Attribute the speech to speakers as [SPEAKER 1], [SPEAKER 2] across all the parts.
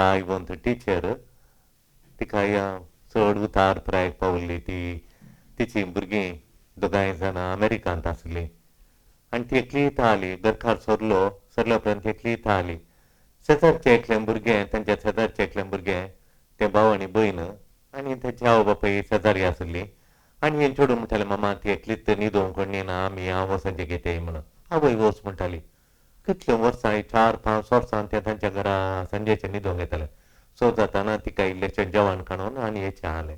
[SPEAKER 1] प्रायवंत teacher. तिका ह्या चड उतार प्रायक पावल्ली. ती तिची भुरगीं दोगांय जाणां अमेरिकांत आसलीं आनी ती एकली इथं आली. घरकार सोरलो, सरल्या उपरांत ती एकली इथं आली. शेजारचें एकलें भुरगें, तांच्या शेजारचें एकलें भुरगें, तें भाव आनी भयण आनी ताची आवय बापूय शेजारी आसली. आनी हें चेडूं म्हणटालें, मामा ती एकलीच न्हिदोवंक कोण ना, आमी हांव वचोन घेतय म्हणून. आवय वच म्हणटाली. कितलीं वर्सां, 4-5 वर्सां तें तांच्या घरा सांजेचें न्हिदोवंक येतालें. सो जाताना तिका इल्लेशें जेवण काडून आनी हेचें आहलें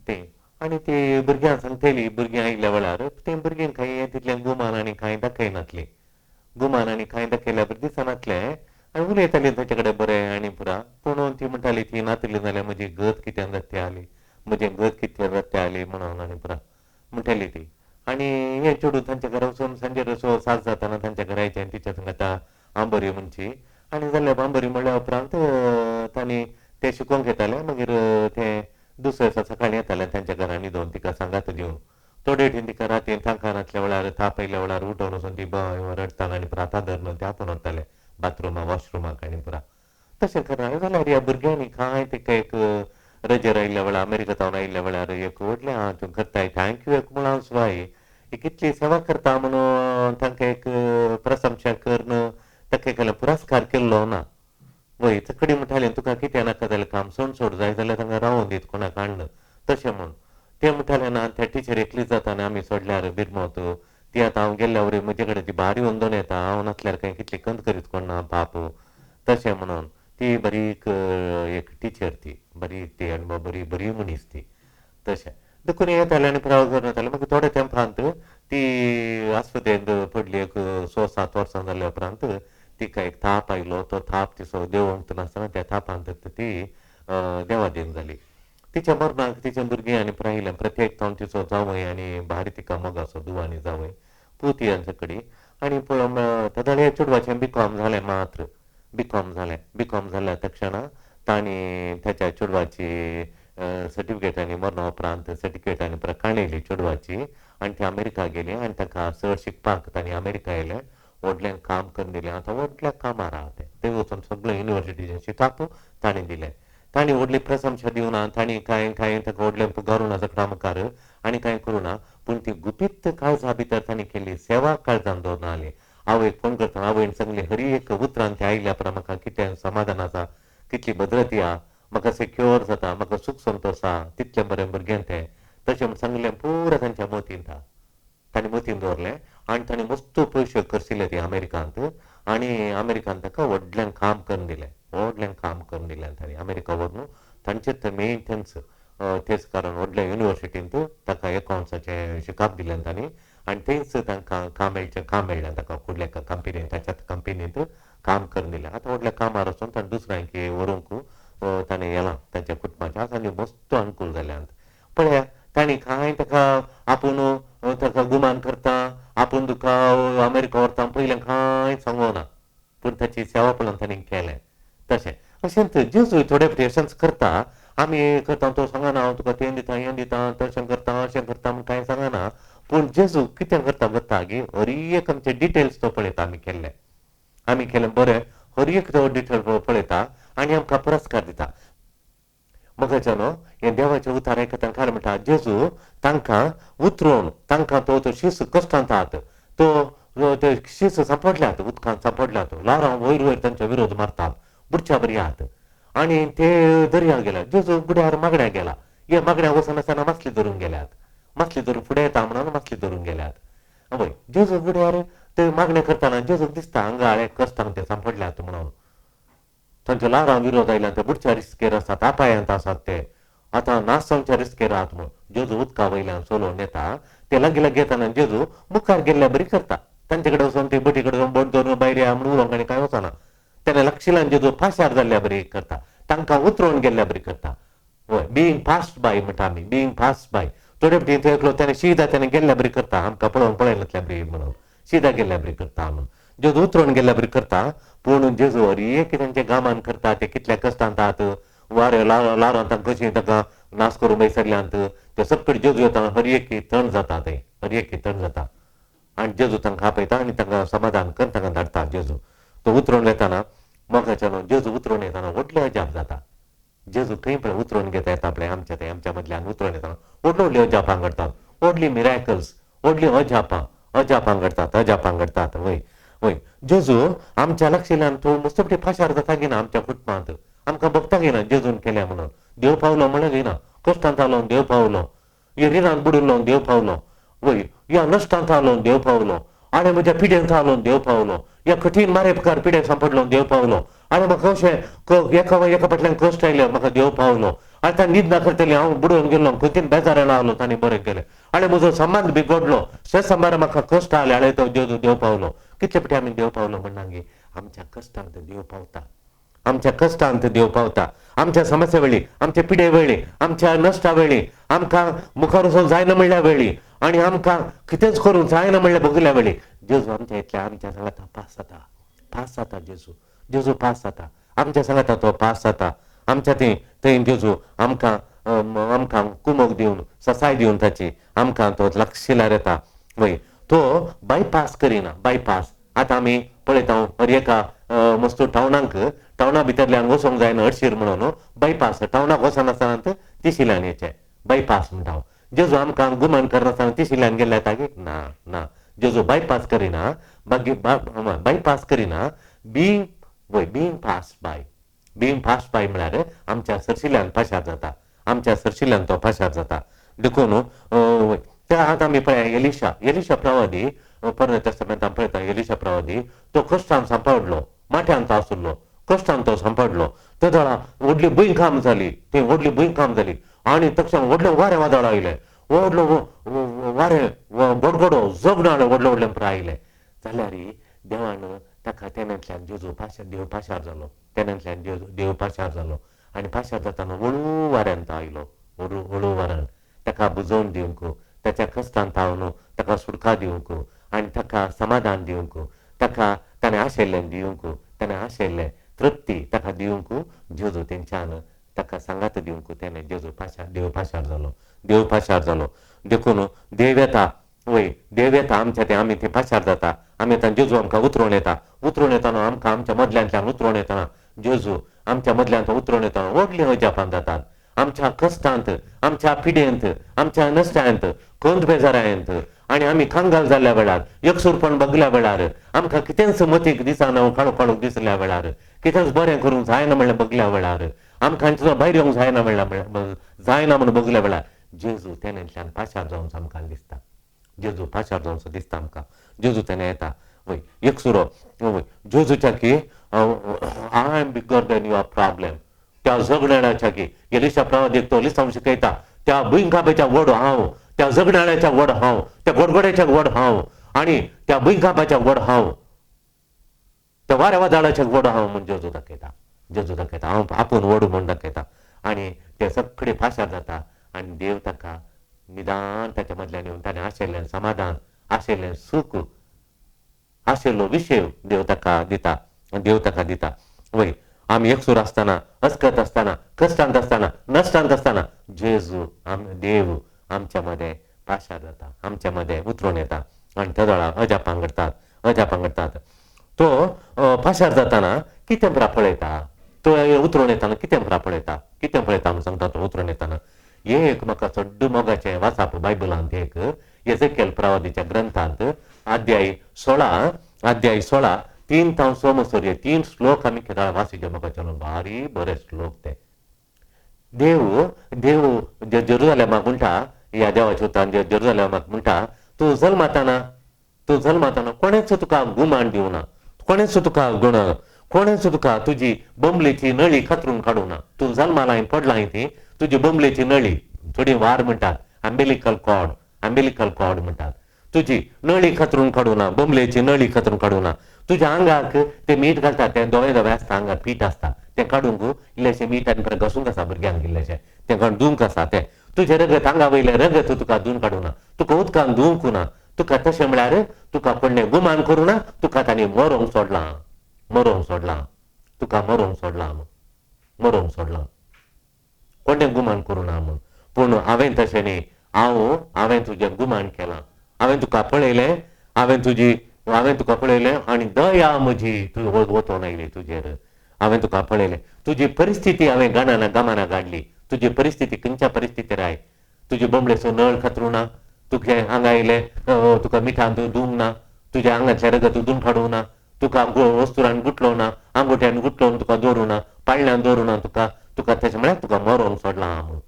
[SPEAKER 1] तें. आनी ती भुरग्यांक सांगतली, भुरगीं आयिल्ल्या वेळार तें भुरगीं कांय तितलें गुमान आनी कांय दाखयनासलीं. गुमान आनी कांय दाखयल्यार बरें दिसनासलें आनी उलयतालीं ताचे कडेन बरें आनी पुरा. पूण ती म्हणटाली, ती नातली जाल्यार म्हजी गत कितें जाता आली, म्हजें गत कितें जाता आली म्हणून आनी पुरा म्हणटाली ती. आनी हें चेडूं तांच्या घरा वचून सांजेर 6-7 जाताना तांच्या घरा येचें आनी तिच्या सांगाता आंबरी म्हणची. आनी जाल्यार आंबरी म्हणल्या उपरांत तांणी तें शिकोवंक येतालें. मागीर तें दुसऱ्या दिसा सकाळीं येतालें तांच्या घरा न्हिदोवन तिका सांगात दिवन. थोडे ठी तिका रातीन तांकां नासल्या वेळार, ताप आयल्या वेळार उठोवन वचून ती रडटाना आनी पुरा आतां धरून ते आपोवन वताले बाथरुमाक, वॉशरुमाक आनी पुरा. तशें करना जाल्यार ह्या भुरग्यांनी कांय तिका एक रजेर आयिल्ल्या वेळार, अमेरिका थावन आयिल्ल्या वेळार एक व्हडलें आं तूं करताय, thank you एक म्हळां सुवाय, कितली सेवा करता म्हणून तांकां एक प्रशंसा करून ताका एकलो पुरस्कार केल्लो ना. वय तकडी म्हणटालें, तुका कितें नाका जाल्यार काम सोड सोड, जाय जाल्यार तांकां रावोन दीत कोणाक हाडन तशें म्हूण. तें म्हणटालें ना, त्या टिचर एकलीच जाता आनी आमी सोडल्यार बिरमोत, ती आतां हांव गेल्ल्या वरी म्हजे कडेन ती भारी वंदोन येता, हांव नासल्यार कांय कितली कंत करीत कोण ना बाप तशें म्हणून. ती बरी एक टिचर, ती बरी ती आनी बरी बरी मनीस ती तशें. देखून येतालें आनी प्रवास करून येतालें. मागीर थोड्या तेंपांत ती आस्पत्रेंत पडली. एक 6-7 वर्सां जाल्या उपरांत तिका एक ताप आयलो. तो ताप तिचो देंवोंक नासतना त्या तापांत ती देवादीन जाली. तिच्या मरणाक तिच्या भुरगीं आनी प्रायलें प्रत्येक तावन तिचो जावंय आनी भारी तिका मोगाचो धुव आनी जावंय पूत यांचे कडेन. आनी पळोवन तेदोळे चेडवाचें बीकॉम जालें, मात्र बीकॉम जालें. बीकॉम जाल्या तक्षणा तांणी ताच्या चेडवाची सर्टिफिकेट आनी मरणा उपरांत सर्टिफिकेट आनी काणयली चेडवाची. आनी ती अमेरिका गेली आनी ताका चड शिकपाक तांणी अमेरिका येयलें, व्हडलें काम करून दिलें. आतां व्हडल्या कामार आहा तें, थंय वचून सगळें युनिवर्सिटीचें शिकप तांणी दिलें. तांणी व्हडली प्रशंसा दिवना, तांणी कांय कांय ताका व्हडलें पुगारूना सगळ्या मुखार आनी कांय करूं ना, पूण ती गुपीत काळजा भितर तांणी केल्ली सेवा काळजान दवरून आसली. आवयक फोन करतना आवयन सांगलें, हरी एक उतरान ती आयल्या उपरांत म्हाका कितें समाधान आसा, कितली भद्रती आहा, म्हाका सेक्युअर जाता, म्हाका सूख संतोश आहा, तितलें बरें भुरगें तें तशें म्हूण सांगलें. पुरा तांच्या मतींत आहा, तांणी मतींत दवरलें आनी तांणी मस्त पयशे खर्चिले ती अमेरिकांत. आनी अमेरिकांत ताका व्हडल्यान काम करून दिलें, व्हडल्यान काम करून दिलें तांणी अमेरिका व्हरून. तांचेच मेन तेच कारण व्हडल्या युनिवर्सिटींत ताका एकावंट्साचें शिकप दिलें तांणी. आनी थंयच तांकां काम मेळचें, काम मेळ्ळें ताका फुडल्या एका कंपनीन, ताच्याच कंपनींत काम करून दिलें. आतां व्हडल्या कामार वचून ताणें दुसऱ्यांक व्हरूंक ताणें येलां तांच्या कुटुंबाचें. आतां आनी मस्त अनुकूल जाल्यात. पळया तांणी कांय ताका आपूण ताका गुमान करता, आपूण तुका अमेरिका व्हरता पयलें कांय सांगोना, पूण ताची सेवा पळोवन तांणी केलें तशें. अशेंच जेजू थोडे फावटी अशेंच करता. आमी करता तो सांगना, हांव तुका तें दिता हें दिता तशें करता अशें करता म्हूण कांय सांगना, पूण जेजू कितें करता करता गी हर एक आमचे डिटेल्स तो पळयता. आमी केल्ले, आमी केलें बरें, हर एक तो डिटेल पळयता आनी आमकां पुरस्कार दिता. मगाच्यान हें देवाचें उतार आयकतना कारण म्हणटा जेजू तांकां उतरोवन तांकां तो तो शीस कश्टांत आहात, तो ते शीस सांपडल्यात, उदकांत सांपडल्यात, ल्हारां वयर वयर तांचो विरोध मारतात, बुडच्या बरी आहात आनी ते दर्या गेल्या. जेजू गुड्यार मागण्या गेला, हे मागण्या वचनासतना मासली धरून गेल्यात, मासली धरून फुडें येता म्हणून मासली धरून गेल्यात. हय जेजू गुड्यार ते मागणें करतना जेजूक दिसता हांगा हाळे कश्टांक ते सांपडल्यात म्हणून, तांच्या ल्हारां विरोध आयल्या, ते बुडच्या रिस्केर आसात, अपायांत आसात, ते आतां नाश जावच्या रिस्केर आहात म्हणून जेजू उदका वयल्यान चलोवन येता. ते लागीं लागीं येतना जेजू मुखार गेल्ल्या बरी करता, तांचे कडेन वचून ते बोटी कडेन वचून बोट धरून भायर या म्हणून उलोवंक आनी कांय वचना. तेन्ना लक्षिलान जेजू पाशार जाल्ल्या बरी करता, तांकां उतरोवन गेल्ल्या बरी करता. हय बिईंग पास्ट बाय म्हणटा आमी, बिईंग पास्ट बाय. थोडे फावटी थंय एकलो तेणें शिदा तेणें गेल्ल्या बरी करता, आमकां पळोवन पळयनासल्या बरी म्हणून शिदा गेल्ल्या बरी करता म्हणून जेजू उतरोवन गेल्ल्या बरी करता. पूण जेजू हर एक तांच्या गामान करता, ते कितल्या कश्टांत आहात, वारें ल्हारां तांकां कशीं तांकां नाश करून बैसरल्यांत, ते सगळे जेजू येता हर एक थंड जाता, ते हर एक थंड जाता आनी जेजू तांकां आपयता आनी तांकां समाधान करून तांकां धाडटा. जेजू तो उतरोवन येताना मोगाच्यानो जेजू उतरून येताना व्हडलें अजाप जाता. जेजू थंय पळय उतरून घेता येता पळय आमच्या थंय आमच्या मदल्यान उतरून येताना व्हडल्यो व्हडल्यो अजापां घडटात, व्हडलीं मिरायकल्स, व्हडलीं अजापां अजापां घडटात, अजापां घडटात. वय वय जेजू आमच्या लक्षिल्यान तो मस्तपटी फाशार जाता घेना आमच्या कुटुंबांत आमकां भोगता घेना जेजून केल्या म्हणून. देव पावलो म्हणून घेना, कश्टांत आलो देव पावलो, रिणांत बुडिल्लो देव पावलो, वय ह्या नश्टांत आलो देव पावलो, आनी म्हज्या पिड्यांत आलो देव पावलो, ह्या कठीण मारेपकार पिड्याक सांपडलो देव पावलो, आनी म्हाका अशें एका एका फाटल्यान कश्ट आयले म्हाका देव पावलो, आनी ताणें न्हीद ना करतली हांव बुडोवन गेल्लो खंयतीन बेजारान आलो ताणें बरें केलें, आनी म्हजो संबंद बिगडलो ते संबार म्हाका कश्ट आयले आनी तो देव देव पावलो. कितले फावटी आमी देव पावलो म्हणना गे, आमच्या कश्टांत देव पावता, आमच्या कश्टांत देव पावता, आमच्या समस्या वेळी, आमच्या पिडे वेळी, आमच्या नश्टा वेळी, आमकां मुखार वचूंक जायना म्हणल्या वेळी आनी आमकां कितेंच करूंक जायना म्हणल्या बगल्या वेळी जेजू आमच्या इतल्या आमच्या सांगाता पास जाता, पास जाता जेजू, जेजू पास जाता आमच्या सांगाता, तो पास जाता आमच्या थंय थंय जेजू आमकां आमकां कुमोक दिवन ससाय दिवन ताची आमकां तो लक्षिल्यार येता. वय तो बायपास करिना, बायपास. आतां आमी पळयता हर एका मस्तू टावनाक टावना भितरल्यान वचोंक जायना हरशीर म्हणून बायपास, टावनाक वचनासतना तिशिल्यान येचें बायपास म्हणटा हांव. जेजू आमकां गुमान करनासतना तिशिल्यान गेल्ले येता ना ना, जेजू बायपास करिना, मागीर बायपास करिना, बींग वय being pass by, being pass by म्हळ्यार आमच्या सरशिल्यान पाशार जाता, आमच्या सरशिल्यान तो पाशार जाता. देखून त्या आतां आमी पळया एलिशा, एलिशा प्रवादी परत तस्तामेंत आमी पळयता एलिशा प्रवादी तो कश्टान सांपडलो, माठ्यान तो आशिल्लो, कश्टान तो सांपडलो. ते वेळा व्हडली भुंयकांप जाली, थंय व्हडली भुंयकांप जाली आनी तक्षण व्हडलें वारें वादळ आयलें, व्हडलो वारें गडगडो जगणाळे व्हडले व्हडले प्राय आयले. जाल्यार देवान ताका तेन्नातल्यान जेजू पाशार देव पाशार जालो, तेन्नातल्यान जेजू देव पाशार जालो आनी पाशार जाताना हळू वाऱ्यान तो आयलो, हळू हळू वाऱ्यान ताका बुजोवन दिवंक, ताच्या कश्टान तावन ताका सुटका दिवंक आनी ताका समाधान दिवंक, ताका ताणें आशिल्लें दिवंक, ताणें आशिल्लें तृप्ती ताका दिवंक जेजू तेंच्यान ताका सांगात दिवंक तेणें जेजू पाशार देव पाशार जालो, देव पाशार जालो. देखून देव येता, वय देव येता आमच्या ते आमी थंय पाशार जाता, आमी आतां जेजू आमकां उतरोवन येता, उतरोवन येताना आमकां आमच्या मदल्यांतल्यान उतरोवन येताना जेजू आमच्या मदल्यान उतरोवन येताना व्हडलीं अजापां जातात आमच्या कश्टांत, आमच्या पिडेंत, आमच्या नश्टांत, खंत बेजारांत आनी आमी कंगाल जाल्ल्या वेळार, एकसूरपण बगल्या वेळार, आमकां कितेंच मतीक दिसना काळोख काळोख दिसल्या वेळार, कितेंच बरें करूंक जायना म्हणल्यार बगल्या वेळार, आमकां हांचो भायर येवंक जायना म्हणल्यार जायना म्हणून बगल्या वेळार जेजू तेन्नातल्यान पाशार जावन आमकां दिसता, जेजू पाशार जावन दिसता आमकां, जेजू तेन्ना येता. वय एकसुरो वय जेजूच्या की I am bigger than your problem, त्या झगड्याच्या की एलिशा प्रवादीक तो लिसांव शिकयता, त्या भुंयकांपाच्या व्हड हांव, त्या झगड्याच्या व्हड हांव, त्या गोडगोड्याच्या व्हड हांव आनी त्या भुंयकांपाच्या व्हड हांव, त्या वाऱ्या वादळाच्या व्हड हांव म्हूण जेजू दाखयता, जेजू दाखयता हांव आपूण व्हड म्हूण दाखयता आनी ते सगळे पाशार जाता आनी देव ताका निदान ताच्या मदल्यान येवन ताणें आशिल्लें समाधान, आशिल्लें सूख, आशिल्लो विशय देव ताका दिता, देव ताका दिता. वय आमी एकसूर आसतना, अस्कत आसतना, कश्टांत आसतना, नश्टांत आसतना जेजू आम देव आमच्या मदें पाशार जाता, आमच्या मदें उतरून येता आनी त्या वेळार अजापां घडटात, अजापां घडटात. तो पाशार जाताना कितें परा पळयता, तो उतरून येताना कितें परा पळयता, कितें पळयता म्हूण सांगता. तो उतरून येताना एक म्हाका चड मोगाचें वाचप बायबलांत एक एजेकेल प्रवादीच्या ग्रंथांत अध्याय 16, अध्याय 16 3 तावन 6 मसोर हे 3 श्लोक आमी केदाळ वाचिचे म्हाका चलो भारी बरे श्लोक ते. देव देव जेरुजालेमाक म्हणटा, ह्या देवाच्या उतरान जेरुजालेमाक म्हणटा, तूं जल्माताना, तूं जल्माताना कोणेच तुका गुमान दिवना, कोणेच तुका गुण, कोणेच तुका तुजी बोंबलेची नळी कातरून काडूना, तूं जल्मालाय पडलाय ती तुजी बोंबलेची नळी, थोडी वार म्हणटात अम्बिलिकल कॉर्ड, अम्बिलिकल कॉर्ड म्हणटात, तुजी नळी कातरून काडूना, बोंबलेची नळी कातरून काडूना, तुज्या आंगाक ते मीठ घालतात, तें दोळे धवे आसता, आंगार पीठ आसता, तें काडूंक इल्लेशें मीठ आनी परत घसूंक आसा भुरग्यांक इल्लेशें, तें काडून धुवंक आसा, तें तुजें रगत आंगा वयलें रगत तुका धुवन काडूना, तुका उदकान धुवंक ना, तुका तशें म्हळ्यार तुका कोणें गुमान करूं ना, तुका तांणी मरोंक सोडलां, मरोंक सोडलां, तुका मरोंक सोडलां, मरोंक सोडलां, कोणें गुमान करूं ना म्हूण. पूण हांवें तशें न्ही, हांव हांवें तुजें गुमान केलां, हांवें तुका पळयलें, हांवें तुजी हांवें तुका पळयलें आनी दया म्हजी तूं वचोन आयली तुजेर, हांवें तुका पळयलें, तुजी परिस्थिती हांवें गणाना गमाना काडली. तुजी परिस्थिती खंयच्या परिस्थितीर I, तुजी बोंबलेचो नळ खातरूं ना, तुजें हांगा आयलें तुका मिठान धुवंक ना, तुज्या आंगांतलें रगत धुवन काडूंक ना, तुका वस्तुरान गुटलो ना, आंगोट्यान गुटलोवन तुका दवरूं ना, पाळण्यान दवरूं ना, तुका तुका तशें म्हळ्यार तुका मरोवंक सोडलां हांव म्हणून.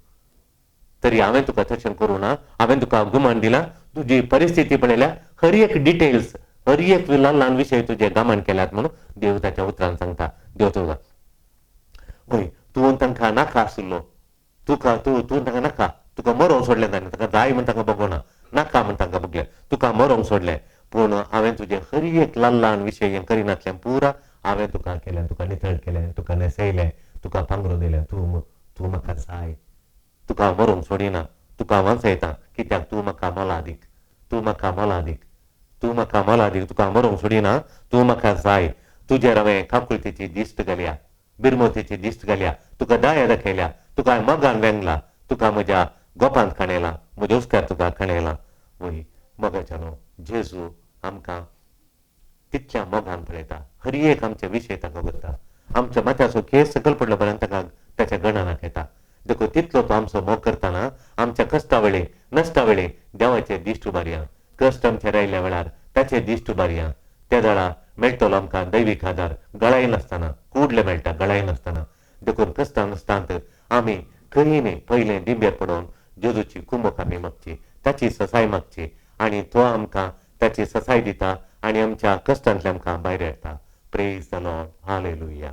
[SPEAKER 1] तरी हांवें तुका तशें करूं ना, हांवें तुका गुमान दिला, तुजी परिस्थिती पळयल्या, हर एक डिटेल्स, हर एक ल्हान ल्हान विशय तुजे गमान केल्यात म्हणून देव ताच्या उतरान सांगता. देव तुका वय तूं तांकां नाका आशिल्लो, तुका तूं तूं तांकां नाका, तुका मरोवंक सोडलें ताणें, ताका जाय म्हण तांकां बगोना, नाका म्हण तांकां बगलें, तुका मरोवंक सोडलें, पूण हांवें तुजें हर एक ल्हान ल्हान विशय हें करिनासलें पुरा हांवें तुका केलें, तुका नितळ केलें, तुका न्हेसयलें, तुका पांगरो दिलें. तूं तूं म्हाका जाय, तुका हांव मरोवंक सोडिना, तुका हांव वांचयता, कित्याक तूं म्हाका मोलादीक, तूं म्हाका मोलादीक, तूं म्हाका मोलादीक, तुका हांव मरोवंक सोडिना, तूं म्हाका जाय. तुजेर हांवें काकुळतेची दिश्ट घाल्या, बिरमोतेची दिश्ट घाल्या, तुका दया दाखयल्या, तुका हांवें मोगान वेंगला, तुका म्हज्या गोपांत खणयला, म्हज्या हुस्क्यार तुका खणयला. वय मोगाच्या न्हू, जेजू आमकां तितल्या मोगान पळयता, हर एक आमचे विशय ताका करता, आमच्या माथ्याचो केस सकयल पडलो पर्यंत ताका ताच्या गणनाक येता. देखून तितलो तो आमचो मोग करतना आमच्या कश्टा वेळे नश्टा वेळे देवाचे दिश्ट उबारया, कश्ट आमचे रायल्या वेळार ताचे दिश्ट उबारया, त्या वेळार मेळटलो आमकां दैवीक आदार, गळाय नासतना कुडले मेळटा, गळाय नासतना. देखून कश्टां नश्टांत आमी खंय न्ही पयलें दिंब्यार पडोवन जेजूची कुमक आमी मागची, ताची ससाय मागची आनी तो आमकां ताची ससाय दिता आनी आमच्या कश्टांतल्यान आमकां भायर येता. Praise the Lord, hallelujah.